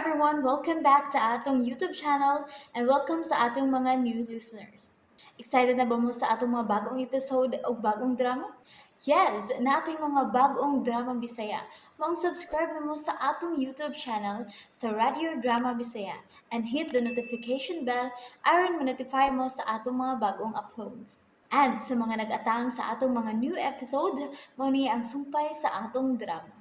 Everyone! Welcome back to atong YouTube channel and welcome sa atong mga new listeners. Excited na ba mo sa atong mga bagong episode o bagong drama? Yes, naa tay mga bagong drama Bisaya. Maong subscribe na mo sa atong YouTube channel sa Radio Drama Bisaya and hit the notification bell aron ma-notify mo sa atong mga bagong uploads. And sa mga nag-atang sa atong mga new episode, mao ni ang sumpay sa atong drama.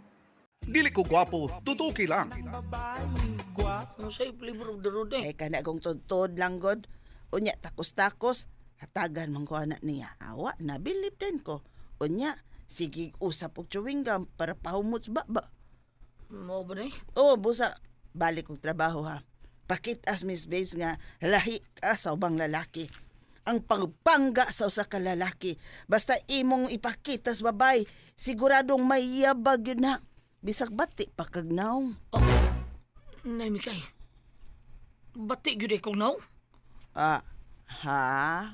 Dili ko gwapo, tutuki lang. Ano sa'yo flavor of the road eh? Eh kana kong tudtod lang god. Unya takos-takos, hatagan man ko anak niya. Awa, nabilib din ko. Unya, sige usap og chewing gum para pahumot sa baba. Mao ba na eh? Oh, busa, balik kog trabaho ha. Pakitas, Miss Babes, nga lahi ka sa ubang lalaki. Ang pagpangga sa usa ka lalaki. Basta imong ipakita sa babay, siguradong may yabag yun na. Bisag bati pa kag nawong. Oh, Nay Mikay. Bati gyud kong naw. Ah, ha?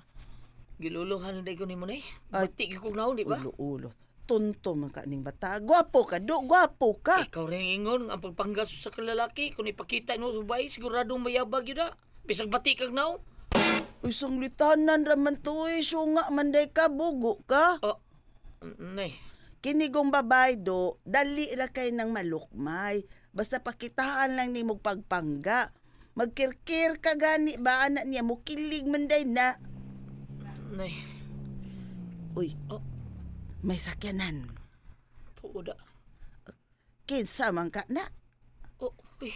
Giluluhan na ko nimo nay. Ay. Bati gyud kong naw, di ba? Ulo-ulo. Tunto man ka ning bata. Gwapo ka, do. Gwapo ka. Ikaw rin ingon ang pagpangga sa kalalaki kung ipakita mo sa babae, siguradong mayabag yun na. Bisag bati kag naw. Uy, sanglitanan raman to eh. Sunga man day ka, bugo ka. Oh, nay. Kinigong babae do, dali ra kay nang malukmay. Basta pakitaan lang ni mo pagpangga. Magkirkir ka gani ba anak niya, mukilig man day na. Nay. Uy, Oh. may sakyanan. Tuod. Kinsa man ka na? Oh, uy.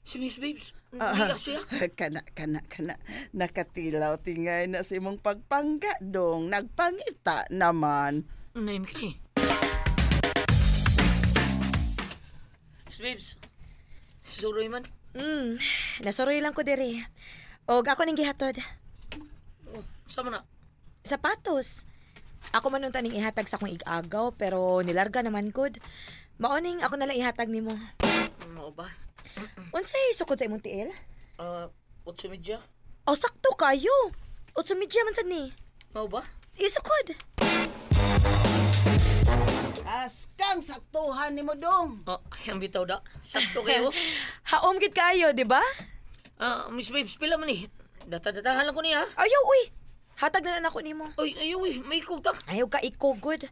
Si Miss Babes. Ah, Hindi ka siya. Kana, kana, kana. Nakatilaw tingay na si mong pagpangga dong. Nagpangita naman. Nay, Mikay. Miss Babes. Suroy man. Nasuroy lang ko diri. Og ako ning gihatod. Oh, sama na. Sapatos. Ako man unta ning ihatag sa akong igagaw pero nilarga naman gud. Maoning ako na lang ihatag nimo. Mao ba? Unsay sukod sa imong tiil? Ah, 8:30. O sakto kayo. 8:30 man sad ni. Mao ba? Isukod. Askang saktuhan ni mo dong. Oh, ang bitaw da. Sakto kayo. Haom gid kayo, di ba? Ah, Miss Babes, pila man ni. Data-datahan lang ko niya. Ayaw uy. Hatag na lang ako nimo. Oy, ayaw uy, may ikog ta. Ayaw ka ikugod.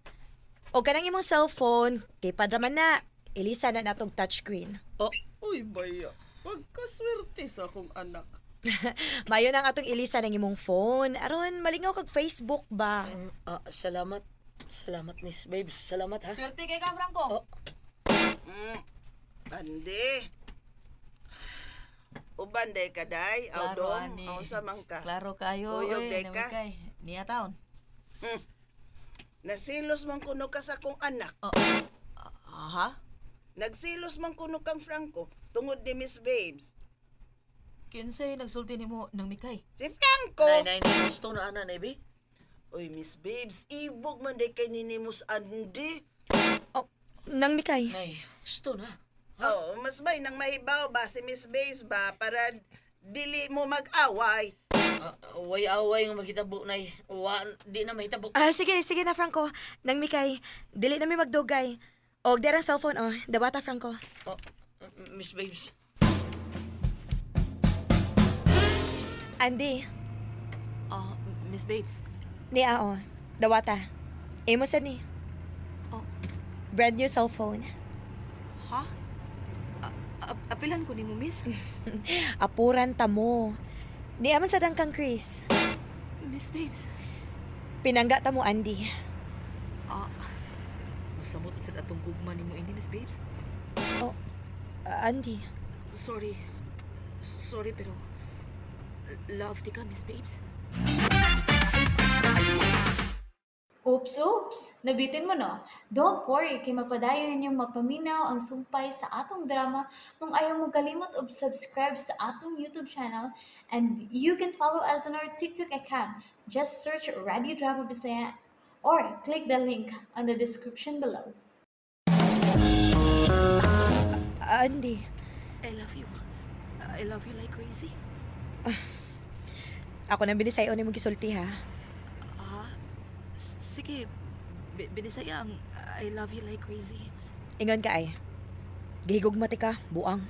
O kanang imong cellphone, kay padra man na. Elisa na natog touchscreen. Oh, Uy, baya. Pagkaswerte sa akong anak. Mayo na ang atong Elisa ng imong phone. Aron malingaw kag Facebook ba? Ah, salamat. Salamat, Miss Babes. Salamat ha. Swerte kay ka, Franco. Oh, Ande. Uban day ka day, aw Klaro, dong, ani. aw sa man ka. Klaro kayo, Kuyog oy, day ka. namikay. Niya taon. Nasilos man kuno ka sa akong anak. Aha? Nagsilos man kuno kang Franco tungod ni Miss Babes. Kinsay nagsulti nimo nang mikay? Si Franco! Nay, nay, nay, gusto na ana, nay, bi. Uy, Miss Babes, ibog man day kay ninimus Andy. Oh, nang mikay. Nay, gusto na. Oh, mas may nang mahibaw ba si Miss Babes ba para dili mo mag-away. Ah, way away nga maghitabo, nay. Wa, di na mahitabo. Ah, sige, sige na Franco. Nang mikay, dili na mi magdugay. Og derang cellphone oh, dawata Franco. Oh, Miss Babes. Andy, Ah, Miss Babes. ni oh, dawata. Imo sad ni. Oh. Brand new cellphone. Ha? Apilan ko nimo, Miss. Apuran ta mo. Ni aman sad ang kang Chris. Miss Babes. Pinangga ta mo Andy. Ah, musamot sad atong gugma nimo ini, Miss Babes. Oh, Andy. Sorry. Sorry pero love ti ka, Miss Babes. Oops, oops! Nabitin mo no? Don't worry, kay mapadayon ninyong mapaminaw ang sumpay sa atong drama kung ayaw mo kalimot og subscribe sa atong YouTube channel and you can follow us on our TikTok account. Just search Radio Drama Bisaya or click the link on the description below. Andy. I love you. I love you like crazy. Ako nang binisay ni mo gisulti ha. Ah, sige. Binisaya ang I love you like crazy. Ingon ka ay. Gihigugma ti ka, buang.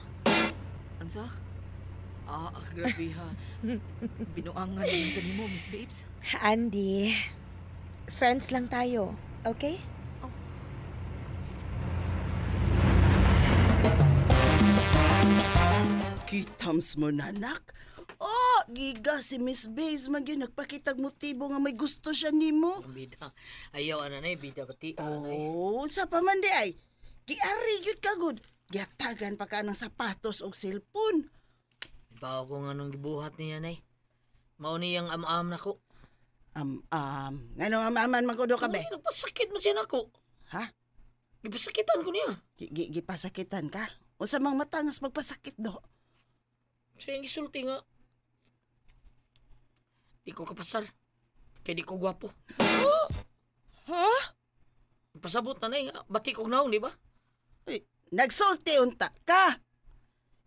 Unsa? Ah, grabe ha. Binuangan naman kanimo, Miss Babes. Andy, friends lang tayo, okay? Kitams mo na, nak. Oh, giga si Miss Babes man gyud nagpakitag motibo nga may gusto siya nimo. Ang bida. Ayaw, ana nay, bida pati. Anay. Oh, unsa pa man di ay. Giari gyud ka gud. Giatagan pa ka ng sapatos og cellphone. Bawo ko nga nung gibuhat niya, nay. Mao niyang am-am nako. Ngano amaman man ko do ka be? Ay, nagpasakit mo siya nako. Ha? Gipasakitan ko niya. Gipasakitan ka? Unsa mang matangas magpasakit do? Siya yung gisulti nga. Di ko kapasar. Kay di ko gwapo. Ha? Pasabot na nay nga. Bati kog naong, di ba? Uy, nagsulti unta ka.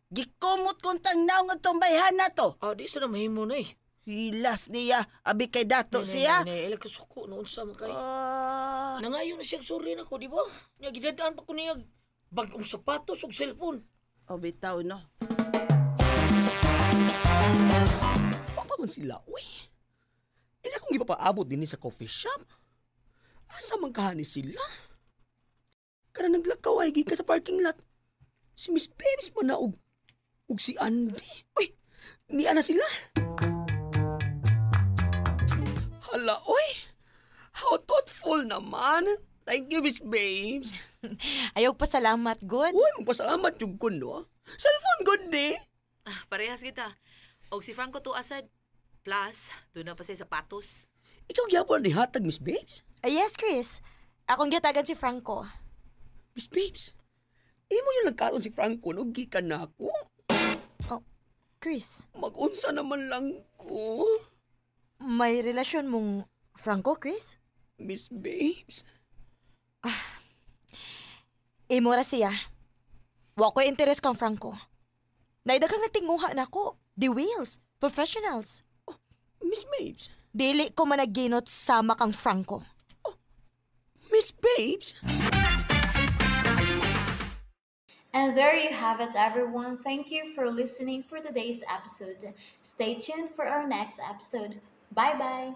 Gikumot kuntang naong atong bayhan na to. Ah, di sa na mahimo nay. Hilas niya, abi kay dato siya. Nay, nay, ay, kasuko noon sa mga kay. Ah, Nangayon na siya sorry nako, di ba? Nya gidadaan pa ko niya bagong sapatos ug cellphone. Oh, bitaw no. Wa pa man sila, uy. Ila kong gipapaabot din sa coffee shop. Asa man kahani sila? Kana naglakaw ay gikan sa parking lot. Si Miss Babes man na og si Andy. Uy, niya na sila. Hala, uy. How thoughtful naman. Thank you, Miss Babes. Ayaw pasalamat, good. Uy, magpasalamat yung ko, no? Cellphone good, di. Ah, parehas kita. Og si Franco to asad. Plus, doon na pa siya sapatos. Ikaw gyapon ni hatag, Miss Babes? Ah, yes, Chris. Akong gitagan si Franco. Miss Babes, imo yung nagkaroon si Franco no, gikan na ako. Oh, Chris, Mag-unsa naman lang ko. May relasyon mong Franco, Chris? Miss Babes. Ah, imo ra siya. Wa ko'y interes kang Franco. Naidaghang nagtinguha na ako. The wheels, professionals. Oh, Miss Babes. Dili ko managinot sama kang Franco. Oh, Miss Babes. And there you have it, everyone. Thank you for listening for today's episode. Stay tuned for our next episode. Bye-bye.